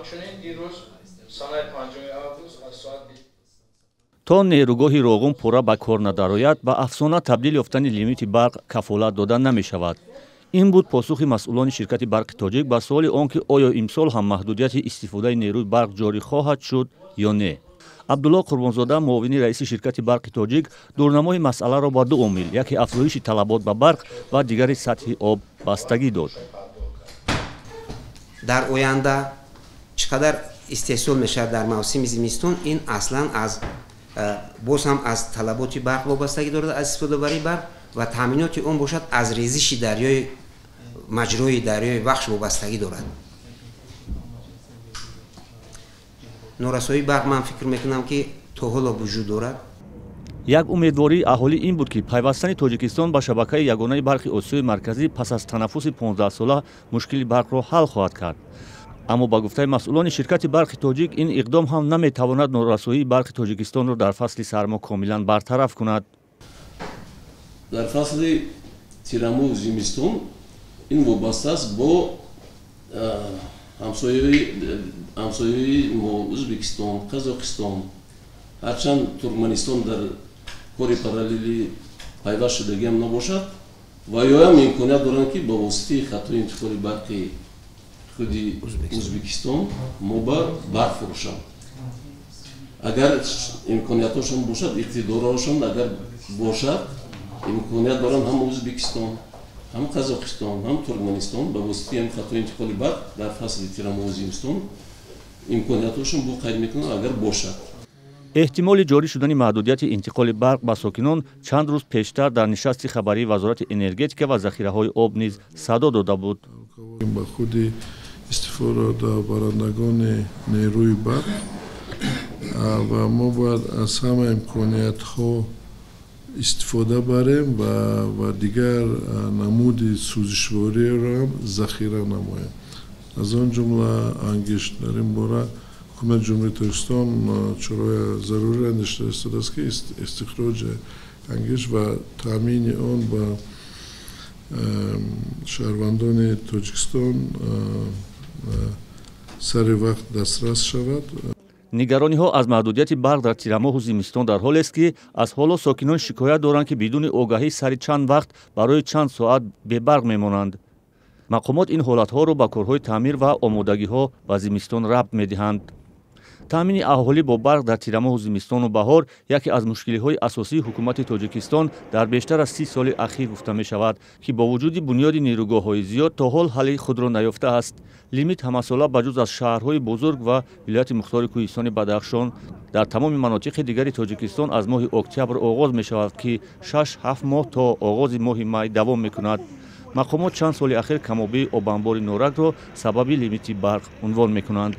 Ҳамчунин дирӯз санаи 5 август аз соати То нерӯгоҳи Роғун пурра ба кор надарояд, ба афсона табдил ёфтани лимити барқ кафолат дода намешавад. Ин буд посухи масъулони ширкати барқи тоҷик ба суоли он ки оё имсол ҳам маҳдудияти истифодаи нерӯи барқ ҷорӣ хоҳад шуд ё не. Абдулло Қурбонзода, муовини раиси ширкати барқи тоҷик, дурнамои масъаларо ба ду омил, яке афзоиши талабот ба барқ ва дигари сатҳи об бастагӣ дод. Дар оянда чӣ қадар истеҳсол мешавад дар мавсими зимистон, ин аслан аз боз ҳам аз талаботи барқ вобастагӣ дорад, аз истифодабарии барқ ва таъминоти он бошад аз резиши дарёи маҷрои дарёи Вахш вобастагӣ дорад. Норасоии барқ ман фикр мекунам ки то ҳоло вуҷуд дорад. Як умедвории аҳолӣ ин буд ки пайвастани Тоҷикистон ба шабакаи ягонаи барқи Осиёи Марказӣ пас аз танаффуси 15сола мушкили барқро ҳал хоҳад кард. Аммо ба гуфтаи масъулони ширкати барқи тоҷик, ин иқдом ҳам наметавонад норасоии барқи Тоҷикистонро дар фасли сармо комилан бартараф кунад. Дар фасли тирамоҳу зимистон ин вобаста аст бо ҳамсояи мо Ӯзбекистон, Қазоқистон, ҳарчанд Туркманистон дар кори параллелӣ пайваст шудагиам набошад, ва ёам имконият доранд ки ба воситаи хатҳои интиқоли барқи худи Ӯзбекистон мо ба барқ фурӯшанд. Агар имкониятҳошон бошад, иқтидорҳошон агар бошад, имконият доранд ҳам Ӯзбекистон, ҳам Қазоқистон, ҳам Туркманистон ба воситаи ҳам хатҳои интиқоли барқ дар фасли тирамоҳу зимистон имкониятҳошон бо қайд мекунанд агар бошад. Эҳтимоли ҷорӣ шудани маҳдудияти интиқоли барқ ба сокинон чанд рӯз пештар дар нишасти хабарии Вазорати энергетика ва захираҳои об низ садо дода буд. Ба худи истифодабарандагони нерӯи барқ ва мо бояд аз ҳама имкониятҳо истифода барем ва дигар намуди сӯзишвориро ҳам захира намоем. Аз он ҷумла ангишт. Дар ин бора ҳукумати Ҷумҳурии Тоҷикистон чораҳои зарурӣ андешида истодааст ки истихроҷи ангишт ва таъмини он ба шаҳрвандони Тоҷикистон сари вақт дастрас шавад. Нигарониҳо аз маҳдудияти барқ дар тирамоҳу зимистон дар ҳолест ки аз ҳоло сокинон шикоят доранд ки бидуни огаҳӣ сари чанд вақт барои чанд соат бебарқ мемонанд. Мақомот ин ҳолатҳоро ба корҳои таъмир ва омодагиҳо ба зимистон рабт медиҳанд. Таъмини аҳолӣ бо барқ дар тирамоҳу зимистону баҳор яке аз мушкилиҳои асосии ҳукумати Тоҷикистон дар бештар аз 30 соли ахир гуфта мешавад, ки бо вуҷуди бунёди нерӯгоҳҳои зиёд то ҳол ҳалли худро наёфтааст. Лимит ҳамасола ба ҷуз аз шаҳрҳои бузург ва вилояти мухтори кӯҳистони Бадахшон дар тамоми манотиқи дигари Тоҷикистон аз моҳи октябр оғоз мешавад, ки 6-7 моҳ то оғози моҳи май давом мекунад. Мақомот чанд соли ахир камобии обанбори Норакро сабаби лимити барқ унвон мекунанд.